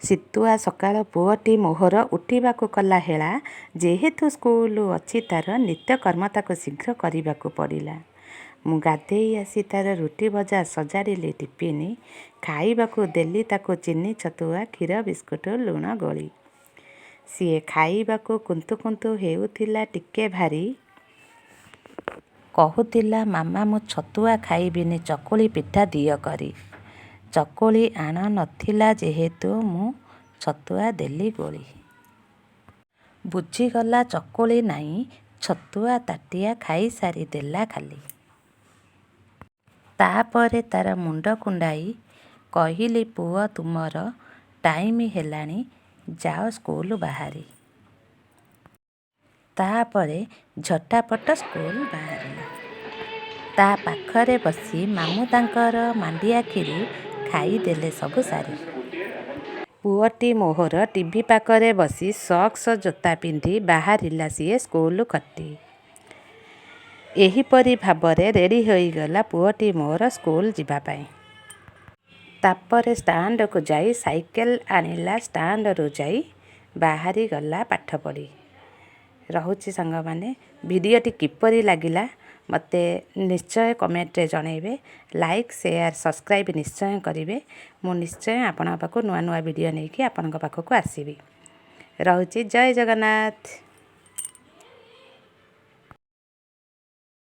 ଶୀତୁଆ ସକାଳ, ପୁଅଟି ମୋହର ଉଠିବାକୁ କଲା ହେଳା। ଯେହେତୁ ସ୍କୁଲ ଅଛି, ତା'ର ନିତ୍ୟକର୍ମ ତାକୁ ଶୀଘ୍ର କରିବାକୁ ପଡ଼ିଲା। ମୁଁ ଗାଧେଇ ଆସି ତା'ର ରୁଟି ଭଜା ସଜାଡ଼ିଲି ଟିଫିନ୍। ଖାଇବାକୁ ଦେଲି ତାକୁ ଚିନି ଛତୁଆ, କ୍ଷୀର ବିସ୍କୁଟ ଲୁଣ ଗୋଳି। ସିଏ ଖାଇବାକୁ କୁନ୍ତୁ କୁନ୍ତୁ ହେଉଥିଲା ଟିକେ ଭାରି। କହୁଥିଲା, "ମାମା, ମୁଁ ଛତୁଆ ଖାଇବିନି, ଚକୁଳି ପିଠା ଦିଅ କରି।" ଚକୁଳି ଆଣ ନଥିଲା ଯେହେତୁ, ମୁଁ ଛତୁଆ ଦେଲି ଗୋଳି। ବୁଝିଗଲା ଚକୁଳି ନାଇଁ, ଛତୁଆ ତାଟିଆ ଖାଇ ସାରି ଦେଲା ଖାଲି। ତା'ପରେ ତା'ର ମୁଣ୍ଡ କୁଣ୍ଡାଇ କହିଲି, "ପୁଅ, ତୁମର ଟାଇମ୍ ହେଲାଣି, ଯାଅ ସ୍କୁଲ ବାହାରି।" ତା'ପରେ ଝଟାପଟ ସ୍କୁଲ ବାହାରିଲା। ତା' ପାଖରେ ବସି ମାମୁଁ ତାଙ୍କର ମାଣ୍ଡିଆ ଖିରୀ ଖାଇଦେଲେ ସବୁ ସାରି। ପୁଅଟି ମୋହର ଟିଭି ପାଖରେ ବସି ସକ୍ସ ଜୋତା ପିନ୍ଧି ବାହାରିଲା ସିଏ ସ୍କୁଲ ଖଟି। ଏହିପରି ଭାବରେ ରେଡ଼ି ହୋଇଗଲା ପୁଅଟି ମୋର ସ୍କୁଲ ଯିବା ପାଇଁ। ତା'ପରେ ଷ୍ଟାଣ୍ଡକୁ ଯାଇ ସାଇକେଲ ଆଣିଲା, ଷ୍ଟାଣ୍ଡରୁ ଯାଇ ବାହାରିଗଲା ପାଠ ପଢ଼ି। ରହୁଛି ସାଙ୍ଗମାନେ, ଭିଡ଼ିଓଟି କିପରି ଲାଗିଲା ମୋତେ ନିଶ୍ଚୟ କମେଣ୍ଟରେ ଜଣାଇବେ। ଲାଇକ୍, ସେୟାର, ସବସ୍କ୍ରାଇବ୍ ନିଶ୍ଚୟ କରିବେ। ମୁଁ ନିଶ୍ଚୟ ଆପଣଙ୍କ ପାଖକୁ ନୂଆ ନୂଆ ଭିଡ଼ିଓ ନେଇକି ଆପଣଙ୍କ ପାଖକୁ ଆସିବି। ରହୁଛି, ଜୟ ଜଗନ୍ନାଥ।